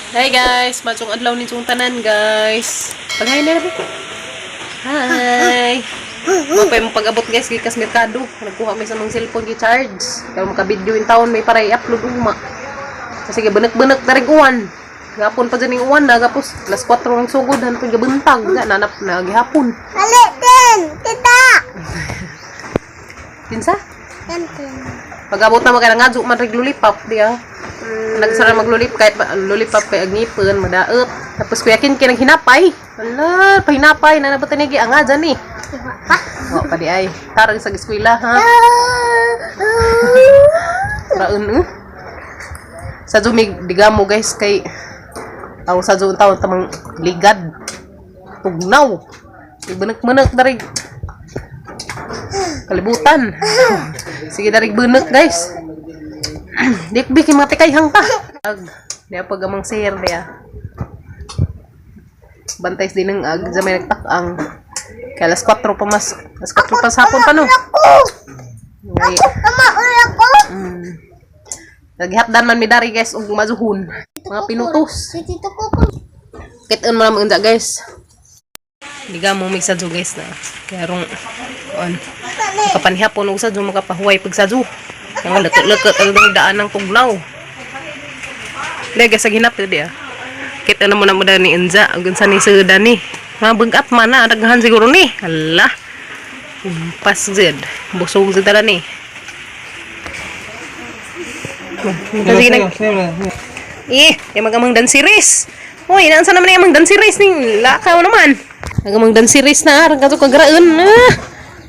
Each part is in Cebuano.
Hi guys, maayong adlaw ninyong tanan, guys. Pag-hi na ba? Hi. Mapay mo pag-abot, guys, gikas merkado. Nagkuha may sa mga cellphone gi charge. Kaya maka-video in taon may para i-upload ugma. Kasi gabunak-bunak na rin uwan. Gapon pa dyan yung uwan na, gapos alas 4 ng sugod, hanapin gabuntag. Ga, nanap na gihapon. Balitin! Tita! Kinsa? Kantin. Pag-abot na magkaya nga, man rig lollipop, di ah. Nagsara maglulip kahit lollipop kay agngipon, madaot. Tapos kuya kin kay naghinapay. Wala, pahinapay na nabatan ni anga dyan eh. Iwa pa. Wa pa di ay. Tarang sa eskwela ha. Raon eh. Sa jumig digamo, guys, kay aw sa jung taon tamang ligad. Tugnaw. Ibunak-bunak darig kalibutan. Sige darig bunak, guys. Dik bi kay mga tikay hangta. Ag diya pag amang sir diya. Bantay din ng ag sa may nagtak-ang. Kaya alas 4 pa mas. Alas 4 pa sa hapon pa no. Ako! Ngay, Tama, ulo ko! Nagihapdan man mi dari, guys, og mazuhon. Mga pinutos. Si Tito Coco. Kiton mo naman unsa, guys. Diga mo mig sadyo, guys, na. Kaya rong kuan. Makapanihapon og sadyo, makapahuway pag sadyo. Kaya lekot-lekot ang daan ng tugnaw. Dahil guys, sa ginap di ah. Kita na mo na mo ni Enza. Ang sa ni Suda ni. Mabagat man na. Daghan siguro ni. Hala. Umpas zed. Busog zed tala ni. Sige nag. Eh, yung magamang dansiris. Hoy, naan naman yung amang dansiris ning lakaw naman. Nagamang dansiris na arang kato kagraon. Ah,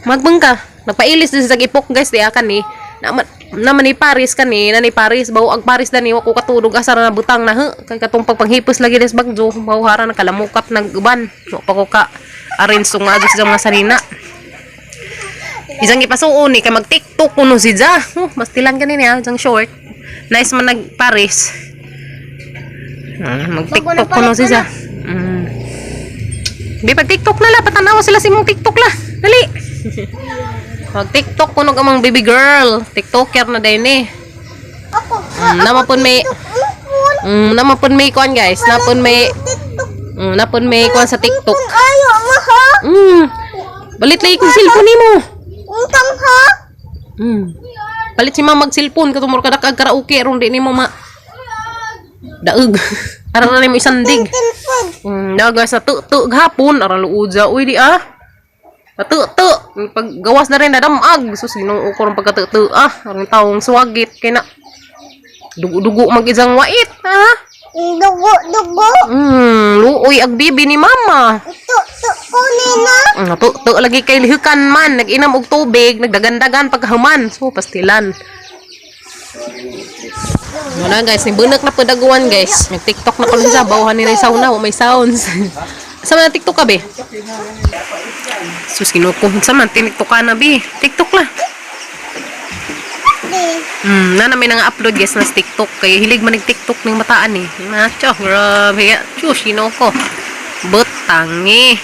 magbang ka. Nagpailis din sa ipok, guys, di akan ni. Naman naman ni Paris kani, na ni Paris, bawo ang Paris dani wa ko katulog asa ra na butang na he. Kay katong pagpanghipos lagi des bagjo, bawhara na kalamukat nag uban. Wa pa ko ka arrange tong adto sa mga sanina. Isang ipasuon ni kay mag TikTok kuno si Ja. Oh, mastilan kani niya, isang short. Nice man nag Paris. Ah, mag TikTok kuno si Ja. Di pag TikTok na la, patanawa sila sa imong TikTok la. Dali. Mag TikTok kuno ka mang baby girl. TikToker na din eh. Ako! Naman may naman pud may kuan, guys. Napon may TikTok. Napon may kuan sa TikTok. Ayo, ma ha? Balit lagi kong cellphone nimo. Utang ha? Palit si mama mag-cellphone katumor ka dakag karaoke ron di nimo ma daog. Ara na nimo isandig. Tilpod. Daga sa tu tu gahapon ara luudza uy di ah. Tu tu pag gawas na rin nadamag sus Ginoo ko ron pagka tu ah arang taong suwagit kay na dugo-dugo mag-isang wait ah. Dugo, dugo. Luoy ag bibi ni mama. Ito, to, kunin na. Tu, tu lagi kay lihukan man, nag-inam og tubig, nagdagandagan pagkahuman. So, pastilan. Wala guys, ni bunak na padaguan, guys. Nag-TikTok na kuno sa bawhan ni sound na, wa may sounds. Sa man TikTok ka be? Sus Ginoo ko, sa man TikTok ka na be? TikTok la. Di. Na namin nga upload, guys, na sa TikTok kay hilig man nag TikTok ning mataan eh. Nacho, grabe. Sus Ginoo ko. Butangi.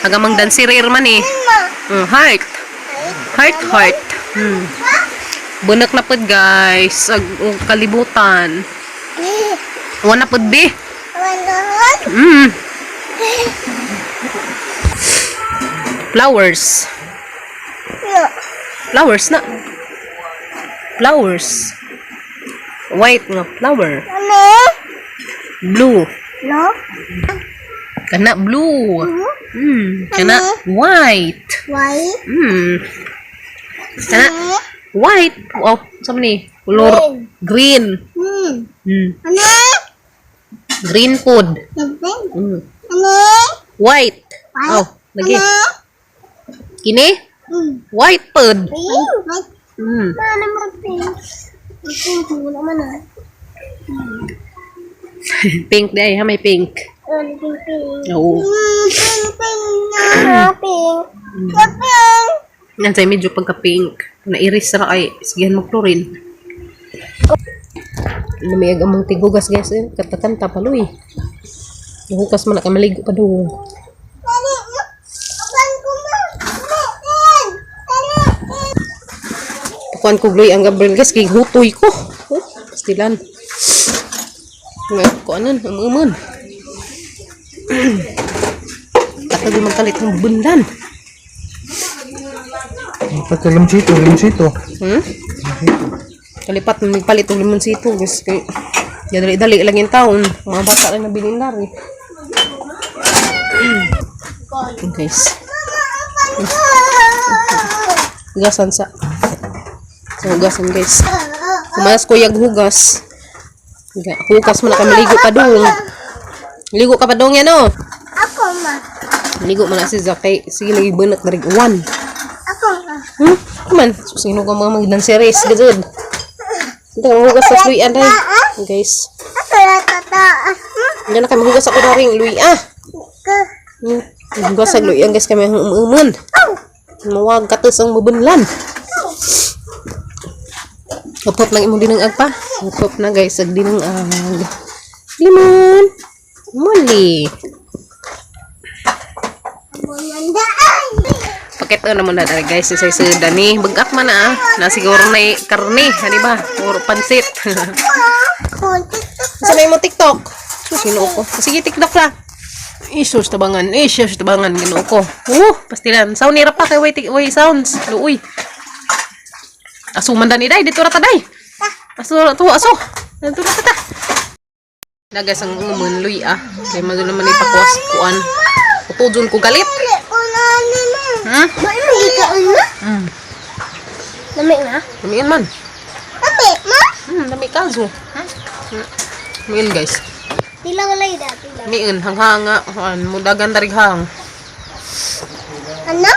Agamang dansirir man eh. Ma. Heart. Heart, heart. Bunak na pod, guys. Ag og kalibutan. Di. Wala pod be. Wala. Flowers. No. Flowers na. Flowers. White nga flower. Ano? Blue. No? Kana blue. Kana white. White. Kana white. Oh, sa ni? Color green. Ano? Green food. Ano? Ano? White. Oh, lagi. Ano? Kini? White food. White. Ano mo pink? Pink mo naman ah. Pink di ay, ha, may pink. Ano pink pink? Oo. Pink pink na pink. The pink. Yan say medyo pagka-pink. Nairis ra ay sigihan mo chlorine. Lumiyag ang mga tigugas, guys eh. Katakanta paloy. Hukas man na kay maligo pa do. Dali. Apan ko ma. Dali. Dali. Tukuan ko gloy ang Gabriel, guys kay hutoy ko. Oh, pastilan. May kuanan, umumun. Tatag magkalit ng bundan. Pagka limsito, limsito. Kalipat na nagpalit og limonsito, guys, kay dali-dali lang yung taon. Mga bata lang nabilin dari. Guys. Hugasan sa. So, hugasan, guys. Kumalas ko yag hugas. Hugas mo na kami, ligo pa dong. Ligo ka pa dong yan, oh. Ako ma. Ligo mo na si Zakay. Sige, lagi bunot na rin. Uwan. Ako ma. Man, sino ka mga magdanseres? Gajud. Hindi ka maghugas sa luyan day. Guys. Ako la tata. Hindi na kami maghugas ako na rin. Luya. Ka. Hugas sa luyan, guys, kami ang umumun. Mawag katos ang mabunlan. Upop lang imong dinang agpa. Upop na, guys, ag dinang ag. Limon. Muli. Manda ay. Pakit na muna dali, guys, sa sa dani. Bagak man ah. Na siguro na karne, ani ba? Puro pansit. Sa may mo TikTok. Sus, Ginoo ko. Sige, TikTok la. Isus tabangan, isus tabangan, Ginoo ko. Pastilan. Sound nira pa kay way, way sounds. Luoy. Aso man dani day, dito ra ta day. Aso ra to, aso. Dito ra ta ta. Dagas ang umon luy ah. Kay magulo naman ipakuwas kuan. Utudon ko galit. Dili ko na ni ma. Ba mo gikaon na? Lami na? Lamiin man. Lami ma? Lami kaso. Lamiin, guys. Tila walay da, tila. Miin, hanghanga, kuan, mudagan darighang. Ano?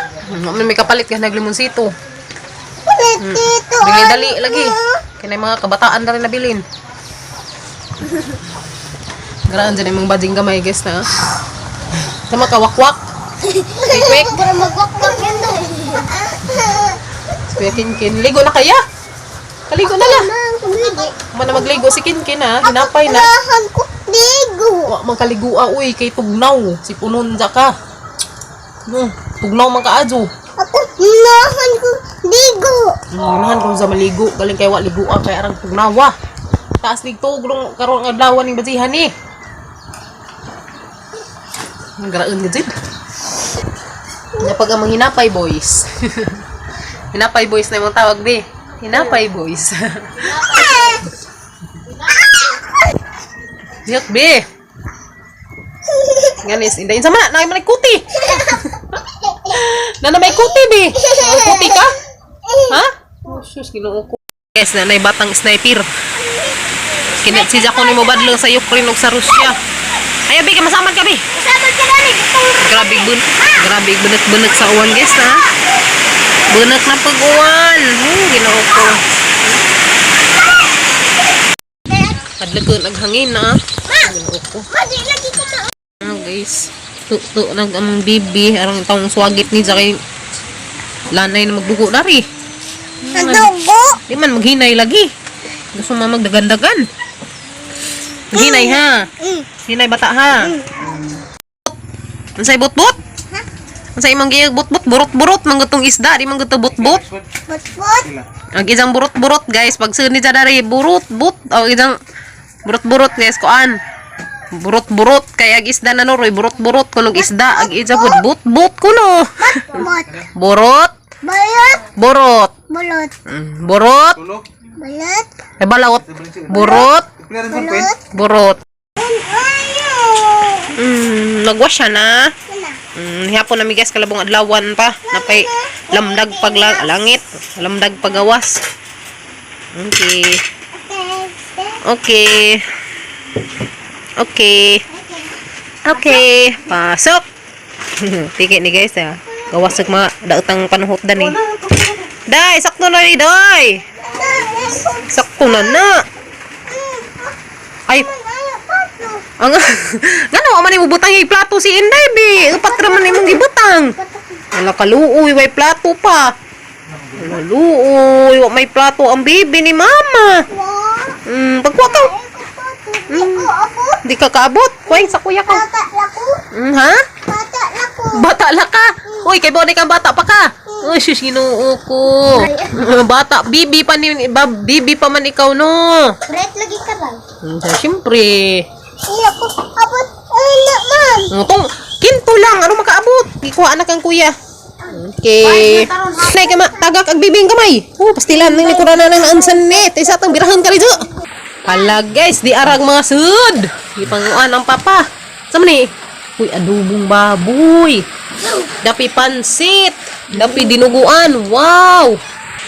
May kapalit ka naglimonsito. Wala dito. Dali dali lagi. Kinay mga kabataan na rin nabilin. Garaan dyan yung mga bading gamay, guys, na. Tama ka wakwak. Quick. Para magwakwak yan daw. Si Kuya Kinkin. Ligo na kaya? Kaligo na la. Ligo. Mana magligo si Kinkin ha. Hinapay na. Unahan ko ligo. Wa man kaligua uy kay tugnaw. Si punon ja ka. No, tugnaw man kaadyo. Ako unahan ko ligo. Unahan ko sa maligo. Galing kay wa ligua kay arang tugnawa. Taas ligto gulong karon ang adlaw ning basihan ni. Ang garaon gid. Napag ang mga hinapay boys. Hinapay boys na imong tawag be. Hinapay boys. Yak be. Ganis, inday sama na, naay man kuti. Nana may kuti be. May kuti ka? Ha? Oh, sus, Ginoo ko. Yes, nanay batang sniper. Kinat si Jaco ni mo badlong sa Ukraine ug sa Russia. Ay, abi, masamad ka, bi. Kasama ka na rin. Grabe bun grabe bunot-bunot sa uwan, guys, ha. Bunot na pag-uwan. Ginoo ko. Kadlakon ang hangin na. Ginoo ko. Madi lagi ko ma. Ano, guys? Tu nag ang bibi arang taong swagit ni Jackie. Lanay na magdugo dari. Nadugo. Di man maghinay lagi. Gusto mo magdagandagan. Maghinay ha. Hinay bata ha. Unsay butbut? Unsay imong giyag butbut? Burot-burot man gutong isda, di man guto butbut. Bot-bot. Ang isang burot-burot, guys, pag sunod sa dari burot-but, o isang burot-burot, guys, kuan. Burot-burot kay ag isda na noroy, burot-burot kunog isda, ag isa pud but-but kuno. Bot. Burot, Balot. burot. Balot. Burot, Tulo. Balot. ay balot. Burot, Balot. burot. Ayo. Nagwas siya na. Wala. Hapon na mi, guys, kalabong adlawan pa. Napay lamdag pag langit, lamdag pagawas. Okay. Okay. Okay. Okay. Okay. Pasok. Tiki ni, guys, ah. Gawas sa mga daotang panuhot dan eh. Day, sakto na ni day. Sakto na na. Ay, ang ngano man imong butang yung plato si Inday bi. Upat ra man imong gibutang. Wala kaluoy, way plato pa. Wala luoy, wa may plato ang bibi ni mama. Pagkuha ka. Di ka kaabot. Kuwing sa kuya ka. Bata lako. Ha? Bata lako. Bata la ka. Uy, kay Bonnie ka bata pa ka. Uy, sus, Ginoo ko. Bata, bibi pa ni bibi pa man ikaw no. Right lagi ka ba? Siyempre. Iya ko abot ay na ma'am. Tong kinto lang ano makaabot. Gikuha anak ang kuya. Okay. Nay kama tagak ag bibing kamay. Oh, pastilan nang likuran na nang ansan net. Isa tong birahan ka rito. Hala guys, di arag mga sud. Gipanguan ang papa. Sa man ni? Uy, adobong baboy. Dapi pansit. Dapi dinuguan. Wow.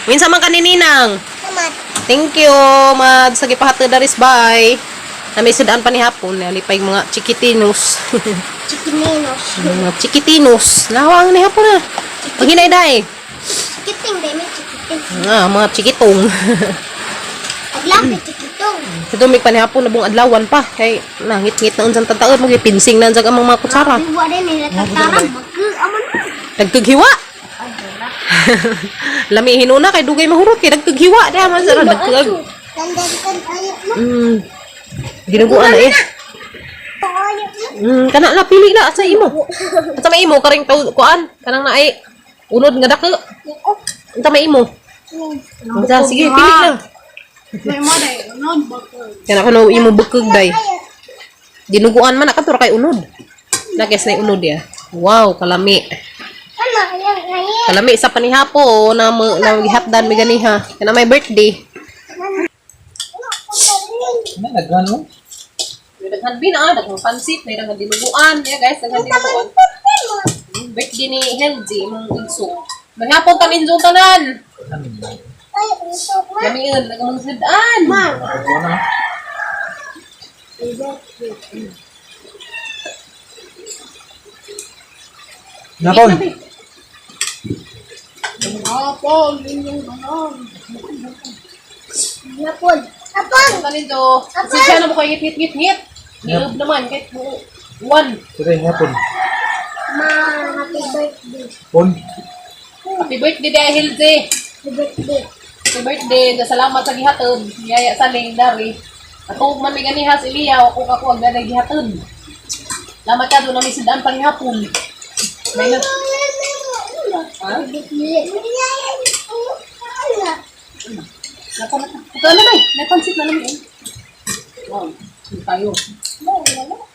Minsa man kanininang. Salamat. Thank you, Mad. Sa gipahatod daris bye. Nami sudaan pa ni hapon, nalipay mga chiquitinos. Chiquininos. Mga chiquitinos. Lawang ni hapon na. Paghinay day. Chiquiting dai may chiquiting. Ah, mga chikitong. Aglapit chiquitong. Sa dumig pa ni hapon na buong adlawan pa. Kay nangit-ngit na unsang tataon, magipinsing na unsang amang mga kutsara. Wa din nila tataran bagke aman na. Dagkaghiwa. Lami hinuna kay dugay mahurot kay dagkaghiwa diha man sa dagkag. Dandan kan ayo mo. Ginuguan na eh. Ayo mo. Kana na pili na sa imo. Sa may imo karing taw kuan, kanang naay unod nga dako. Oh. Unsa may imo? Unsa sige pili na. May mo dai unod bagke. Kana kuno imo bukog day. Dinuguan man nakatura kay unod. Nakes na unod ya. Wow, kalami. Ano ayo ayo. Kalami sa panihapo na na gihapdan mi ganiha. Kana may birthday. Na nagano? May daghan bin ah, daghang pansit, may daghan dinuguan. Yeah guys, daghan dinuguan. Birthday ni Helzy, imong igso. Maghapon ta ninjo tanan. Ayo usok ma. Lamion, daghang sudan. Nagano na. Napon. Napon. Apon. Taninjo. Pasensya na mo kayo ngit ngit ngit ngit. Niloob naman kahit buo. One. Sige, hapon. Ma, happy birthday. Pon. Happy birthday dahil Hilde. Happy birthday. Happy birthday. Salamat sa gihatod. Yaya sa ling dari. Atuog man mi ganiha si Lia ako ka ko ang ganay gihatod. Salamat ka doon na may sidaan pa hapon. May na. Ha? Nako na. Ito ano na May pansit na naman eh. Wow. Hindi tayo.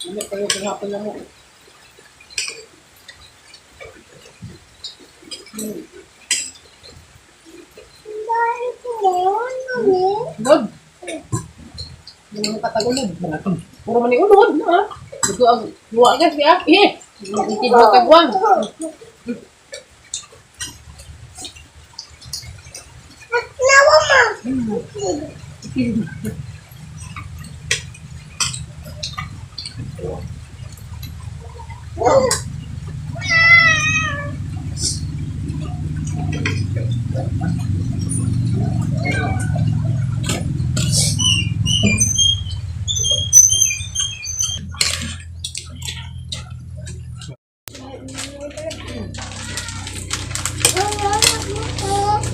Hindi tayo kung hapon na mo. Good. Hindi mo katagulod. Puro man yung ulod na. Ito ang luwa guys ya. Eh. Ikid mo tagwang.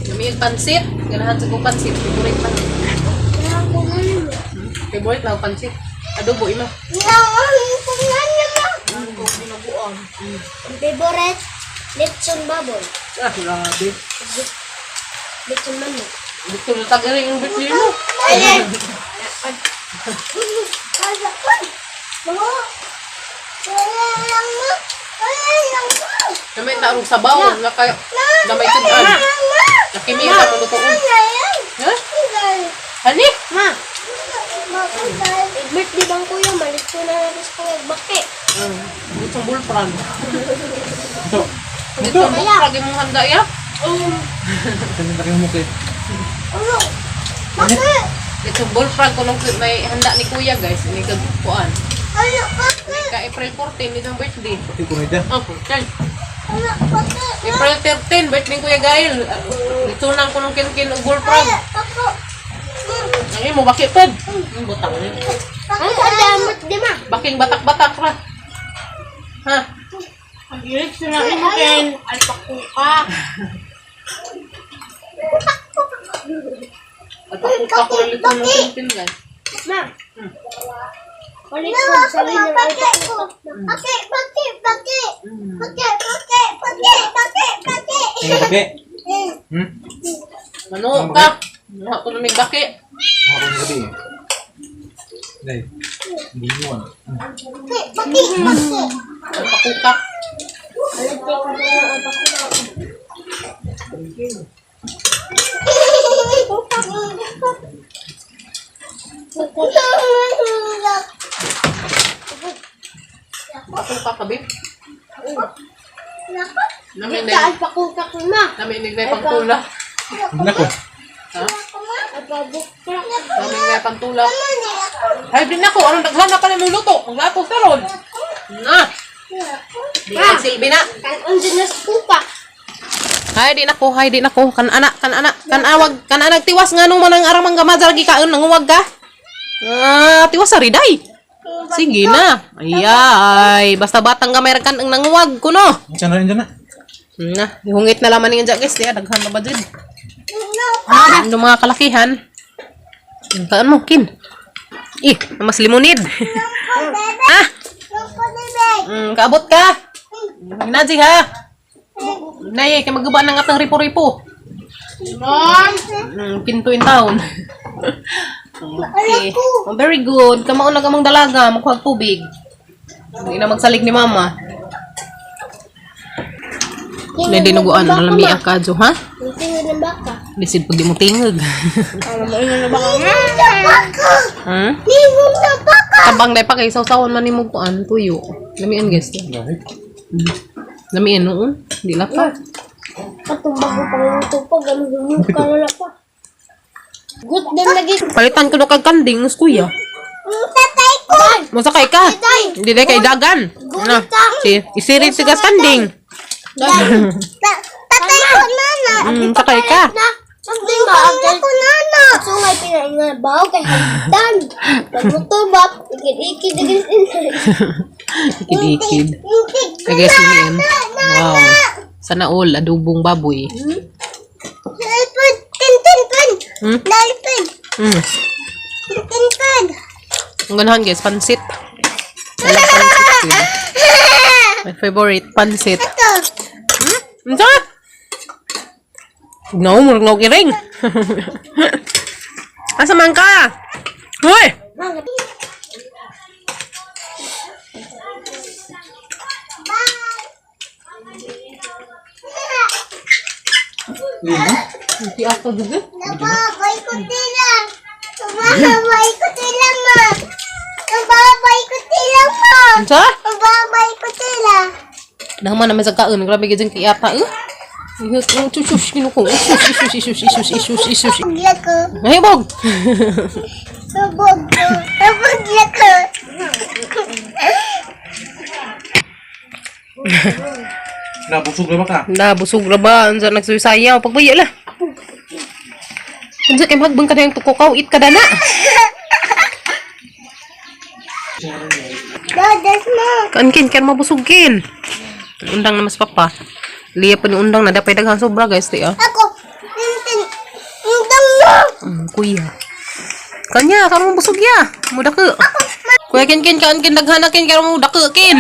Kami yung pansit. Ganahan sa kong pansit. Favorite lang. Favorite lang pansit. Adobo ima. Favorite lechon baboy. Ah, grabe. Lechon manok. Gusto na tagaling yung birthday mo. Ayan. Kami tarong sabaw. Na kayo. Na may tudan. Nakimi yung atong lutoon. Ha? Hani? Ma. Birthday bang kuya, malit ko na natin sa kuya. Bakit? Gustong bulpran. Gustong bulpran imong handa ya. Ito mo kay. Ano? Bakit? Itong bullfrog ko nung may handa ni kuya guys. Ini kagpuan. Ano? Bakit? Ka April 14, itong birthday. Pati ko nida. Oh, 14. Ano? Bakit? April 13, birthday ni Kuya Gael. Ito lang ko nung kin-kin og bullfrog. Ako. Ang imo bakit pad? Ang butang ni. Bakit? Ang damot di ma. Baking batak-batak ra. Ha? Ang ilit sila mo ken alpakuka. At ako pa ko ulit ng kin-kin guys. Ma. Balik ko sa linya. Bakit? Bakit? Bakit? Bakit? Bakit? Bakit? Bakit? Bakit? Bakit? Ano kape? Mano ka? Ano ko namig baki? Ako ni gabi. Dai. Buwan. Paki, paki, paki. Alpakukak. Alpakukak ka, babe. Namin Kita alpakukak na. Namin na pangtula. Nako. Ha? Alpabukrak. Namin na pangtula. Ay, din ako. Anong daghan na pa na luto? Maglato sa ron. Na. Di ka silbi na. Kanon din na sa kukak. Hay di nako, hay di nako. Kan ana, kan ana, kan awag, kan anag tiwas nga nung manang aramang gamazar gikaon nanguwag ka. Ah, tiwas sa riday. Sige na. Ayay, basta batang gamay ra kan ang nanguwag kuno. Diyan na, diyan na. Na, ihungit na laman ninyo guys, diya daghan na ba jud. Ano mga kalakihan? Kaan mo, kin. Eh, mas limonid. Ah, kaabot ka. Naji ha. Nay, kay maguba ng atang ripo-ripo. Mom! Pinto in town. Okay. Oh, very good. Kamao na kamong dalaga, makuha tubig. Hindi na magsalig ni mama. Hindi dinuguan na lami ang kadyo, ha? Ang tingin ng baka. Bisid pag di mo tingog. Ano mo na baka? Hmm? Ningon sa baka. Tabang dahil pa kay sawsawan man nimo kuan tuyo. Lamian guys. Lahit. Lamian noon. Di la pa. Katumbag ko pang luto pa, ganun ganun ka na pa. Good din lagi. Palitan ko no kag kanding us kuya. Ang tatay ko! Masakay ka. Hindi dahil kay dagan. Na. Si isirit sigas kanding. Tatay ko nana! Sakay ka. Hindi ba? Ko nana! Sungay pinaingabaw kay hagdan. Pagluto ba? Ikid-ikid Ikid-ikid. Kaya guys, lamian. Wow. Sana all adobong baboy. Nalipad! Tintin-pin! Hmm? Nalipad! Tintin-pin! Ang ganahan guys, pansit. I love pansit yun. My favorite, pansit. Ito! Hmm? Unsa? No, murag no kiring. Asa man ka? Hoy! Limo. Hindi ako dugo. Nababay ko tila! Nababay ko tila, ma! Nababay ko tila, ma! Unsa? Nababay ko tila! Naman naman sa kaon, grabe gid kay ata eh. Ihus, oh, sus, kinuko. Isus, isus, isus, isus, isus. Bugla ko! Nahibog. Nabog ko! Nabugla ko! Nabusog na ba ka? Na busog ra ba unsa nagsusayaw pagbuya lah. Unsa kay magbang ka na yung tukukaw it ka dana. Dadas mo! Kankin kan mabusog kin. Undang na mas papa. Liya pa ni undang na dapay daghan sobra guys di ah. Ako! Tintin! Undang mo! Kuya. Kanya karon busog ya. Muda ka. Kuya kin kin kan kin daghan na kin karon muda ka kin.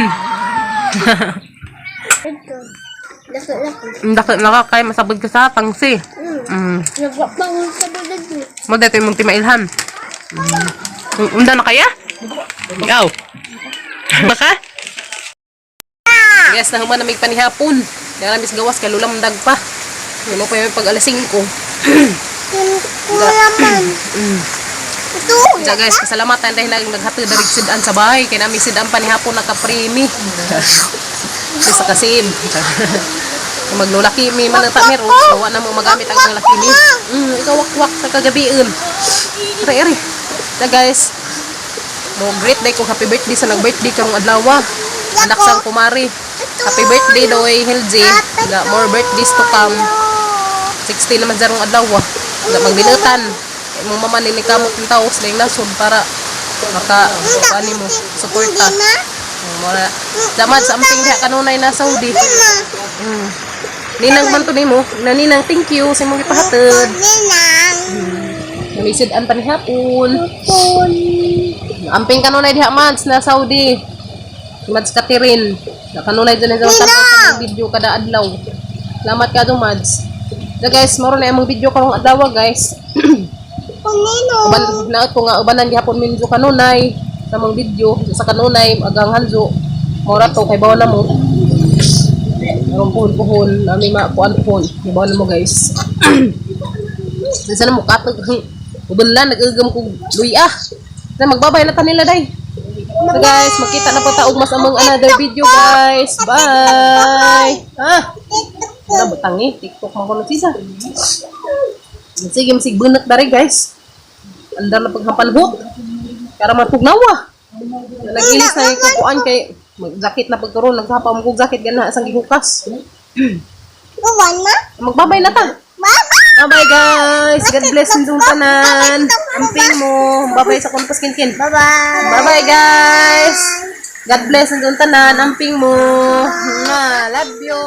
Ito. Laki-laki. Dako na ka kay masabod ka sa tangsi. Nagpapangul sa bulad mo. Mo dito imong timailhan. Unda na kaya? Ikaw. Baka? Yes, nahuman na may panihapon. Dara mis gawas kay lulamdag pa. Hindi mo pa yung pag alas 5. Kulaman. Ito. Diya guys, kasalamatan dahil naging naghatid darig sidan sa bahay. Kaya namin sidan pa ni hapon nakaprimi. Sa kasim. Kung maglulaki mi man ang meron, so wa na mo magamit ang mga laki mi. Ikaw wakwak sa kagabiin. Ere ere. Diya guys, mo great day ko happy birthday sa nag-birthday karong adlaw. Anak sang kumari. Happy birthday doy Hilji. Ga more birthdays to come. 60 naman jarong adlaw. Ga magbilutan. Kay mong mama nini kamot ng taos na yung nasod para maka kuan mo suporta. Mora. Damad sa amping diha kanunay na Saudi. Ninang man to nimo, naninang thank you sa imong gipahatod. Ninang. Namisid-an pa ni hapon. Pun. Amping kanunay diha Mads na Saudi. Si Mads Katirin. Kanunay dyan sa tanaw sa mga video kada adlaw. Salamat ka Mads. So guys, moro na imong video karong adlaw guys. Punino. Uban na ko nga ubanan gihapon minjo kanunay. Sa mong video sa kanunay agang hanzo. Mora to kay bawon na mo. Aron puhon-puhon, ami makuan puhon. Kay bawon na mo, guys. Sa na mo katag uban lang nag-ugam kog luya. Na magbabay na ta nila day. So guys, makita na po ta og mas among another video, guys. Bye. Ah. Wala butang eh. TikTok man ko sisa. Sige, masig bunot dari, guys. Andar na paghapanhok. Kara matugnawa. Nagilis na yung kukuan kay mag-jacket na pagkaroon. Naghapa mo kog jacket gana asang gihukas. Gawan na? Magbabay na ta. Baba! Bye-bye, guys. God bless inyong tanan. Amping mo. Bye-bye sa kumpas kinkin. Bye-bye! Bye-bye, guys. God bless inyong tanan. Amping mo. Mwah. Love you.